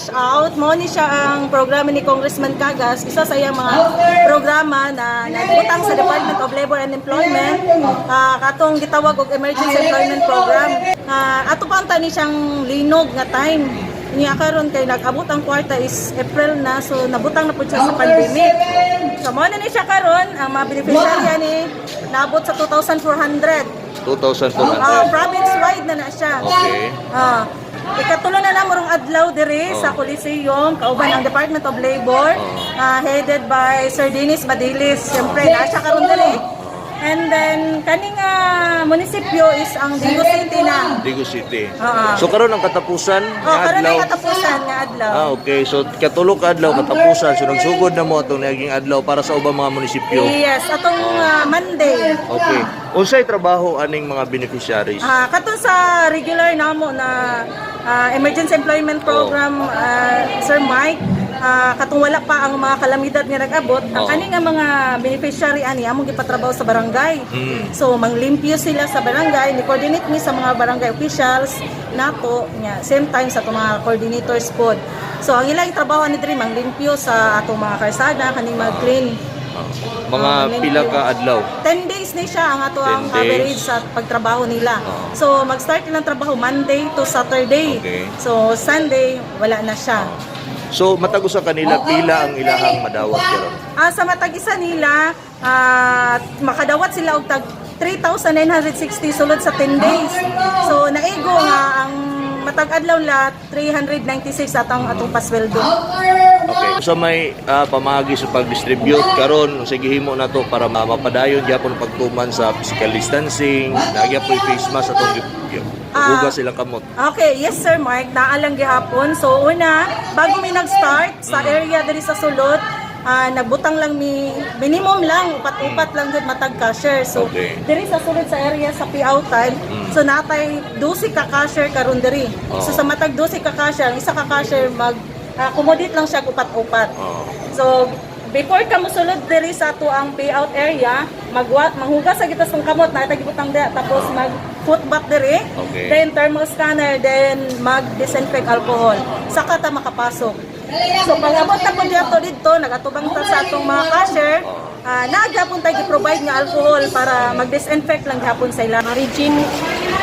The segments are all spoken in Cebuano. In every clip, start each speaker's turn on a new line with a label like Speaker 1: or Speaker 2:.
Speaker 1: cash out, mao ni siya ang programa ni Congressman Cagas, isa sa iyang mga programa na nagbutang sa Department of Labor and Employment, katong gitawag og Emergency Employment Program. Ato pa ang ni siyang linog nga time. Niya karon kay nag-abot ang kwarta is April na, so nabutang na pud siya sa pandemic. So mao na ni siya karon, ang mga beneficiary ni naabot sa 2,400.
Speaker 2: 2,400.
Speaker 1: Province-wide na na siya. Ikatulo na namo rong adlaw diri sa Coliseum kauban ang Department of Labor, headed by Sir Dennis Badilis. Siyempre, naa siya karon diri. And then kaning munisipyo is ang Digos City na.
Speaker 2: Digos City.
Speaker 1: Oo.
Speaker 2: So karon ang katapusan
Speaker 1: Oh,
Speaker 2: nga
Speaker 1: karon
Speaker 2: adlaw.
Speaker 1: ay katapusan nga adlaw.
Speaker 2: Ah, okay. So katulo ka adlaw katapusan. So nagsugod na mo atong niaging adlaw para sa ubang mga munisipyo.
Speaker 1: Yes, atong Monday.
Speaker 2: Okay. Unsay trabaho aning mga beneficiaries?
Speaker 1: Kato sa regular namo na emergency employment program, Sir Mike, katong wala pa ang mga kalamidad nga nag-abot, ang kani nga mga beneficiary ani among gipatrabaho sa barangay. So manglimpyo sila sa barangay, ni coordinate mi sa mga barangay officials nato nya, same time sa atong mga coordinators pod. So ang ilang trabaho ani diri, manglimpyo sa atong mga karsada, kaning mag-clean.
Speaker 2: Mga pila ka adlaw?
Speaker 1: 10 days ni siya ang ato ang
Speaker 2: 10 days.
Speaker 1: Average sa pagtrabaho nila. So mag-start ilang trabaho Monday to Saturday. So Sunday wala na siya.
Speaker 2: So matag usa kanila, pila ang ilahang madawat karon?
Speaker 1: Sa matag isa nila, makadawat sila og tag 3,960 sulod sa 10 days. So naigo nga ang matag adlaw la 396 atong atong pasweldo.
Speaker 2: Okay. Sa may pamaagi sa pag-distribute karon, unsay gihimo nato para mapadayon gyapon pagtuman sa physical distancing, naa gyapoy face mask atong hugas silang kamot?
Speaker 1: Okay, yes, Sir Mark, naa lang gihapon. So una, bago mi nag-start sa area diri sa sulod, nagbutang lang mi minimum lang upat-upat lang jud matag cashier. So diri sa sulod sa area sa payout-an, so natay 12 ka cashier karon diri. So sa matag 12 ka cashier, ang isa ka cashier mag accommodate lang siya og upat-upat. So before ka mosulod diri sa ato ang payout area, magwa manghugas sa gitas ng kamot na gibutang diha, tapos mag foot bath diri, then thermal scanner, then mag disinfect alcohol. Saka ta makapasok. So pag abot na po dito didto, nagatubang ta sa atong mga cashier, naa gyapon tay gi-provide nga alcohol para mag-disinfect lang gyapon sa ila.
Speaker 3: Marigin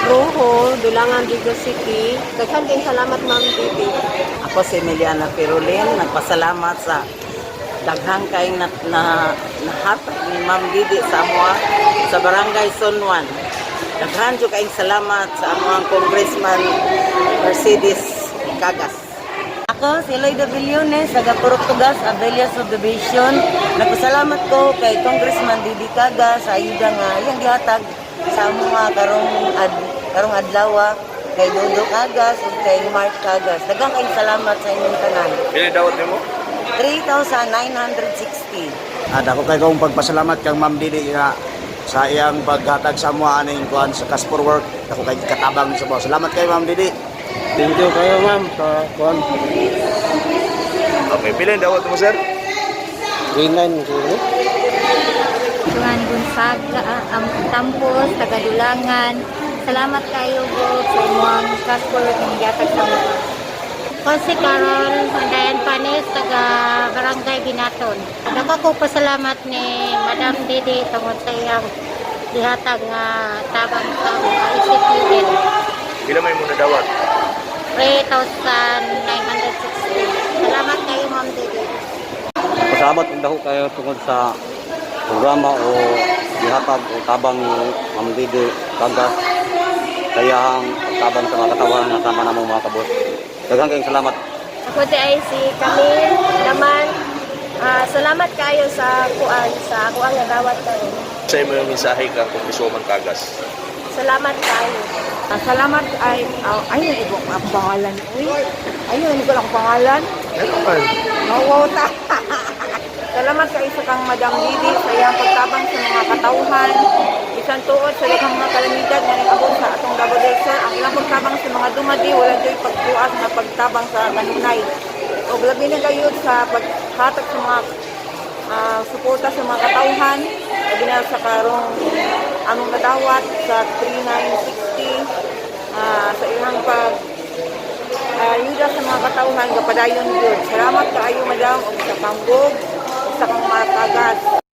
Speaker 3: Rojo, Dulangan, Digos City. Daghan kayong salamat, Ma'am Bibi.
Speaker 4: Ako si Emiliana Perolin, nagpasalamat sa daghang kayong na nahatag ni Ma'am Didi sa amoa sa Barangay Zone 1. Daghan jud kayong salamat sa amoang Congressman Mercedes Cagas.
Speaker 5: Ako, si Loida Billones, taga Purok Tugas, Abella Subdivision. Nagpasalamat ko kay Congressman Didi Cagas sa ayuda nga iyang gihatag sa mga karong adlaw, kay Dodo Cagas ug kay Mark Cagas. Daghang kayong salamat sa inyong tanan.
Speaker 2: Pila dawat nimo?
Speaker 5: 3,960.
Speaker 6: At ako kay kong pagpasalamat kang Ma'am Didi nga sa iyang paghatag sa mga aning kuan sa cash for work. Ako kay katabang sa mo. Salamat kay Ma'am Didi.
Speaker 7: Thank you kayo, ma'am, sa kuan.
Speaker 2: Okay, pila dawat mo, sir?
Speaker 7: 39 siguro.
Speaker 8: Joan Gonzaga, ang Tampos, taga Dulangan. Salamat kayo po sa imong cash for work nga gihatag sa mga.
Speaker 9: Ako si Carol Dayan Panis, taga Barangay Binaton. Dako ko pasalamat ni Madam Didi tungod sa iyang gihatag nga tabang sa mga ECPN.
Speaker 2: Pila may mo nadawat?
Speaker 9: 3,960. Salamat kayo, Ma'am Didi.
Speaker 7: Pasalamat kung dako kayo tungod sa programa o gihatag o tabang ni Ma'am Didi Cagas sa iyang pagtabang sa mga katawhan nga sama namong mga kabos. Daghang kayong salamat.
Speaker 3: Ako di ay si Camille Daman. Salamat kayo sa kuan sa ako ang nadawat karon.
Speaker 2: Sa imo yung mensahe kang Congresswoman Cagas?
Speaker 3: Salamat kayo.
Speaker 10: Salamat ay ay ay ko ang pangalan. Uy. Ayun, hindi ko lang pangalan.
Speaker 2: Ano man?
Speaker 10: Nawawta. Salamat kay sa kang Madam Didi sa iyang pagtabang sa mga katawhan. Bisan tuod sa daghang mga kalamidad nga nag-abot sa atong Davao del Sur, ang ilang pagtabang sa mga dumadi wala joy pagpuas nga pagtabang sa kanunay. Og labi na gayud sa paghatag sa mga suporta sa mga katawhan, labi na sa karong among nadawat sa 3960, sa ilang pag ayuda. pag-ayuda sa mga katawhan gapadayon gyud. Salamat kaayo, madam, ug sa kang Gov, ug sa kang Martagas.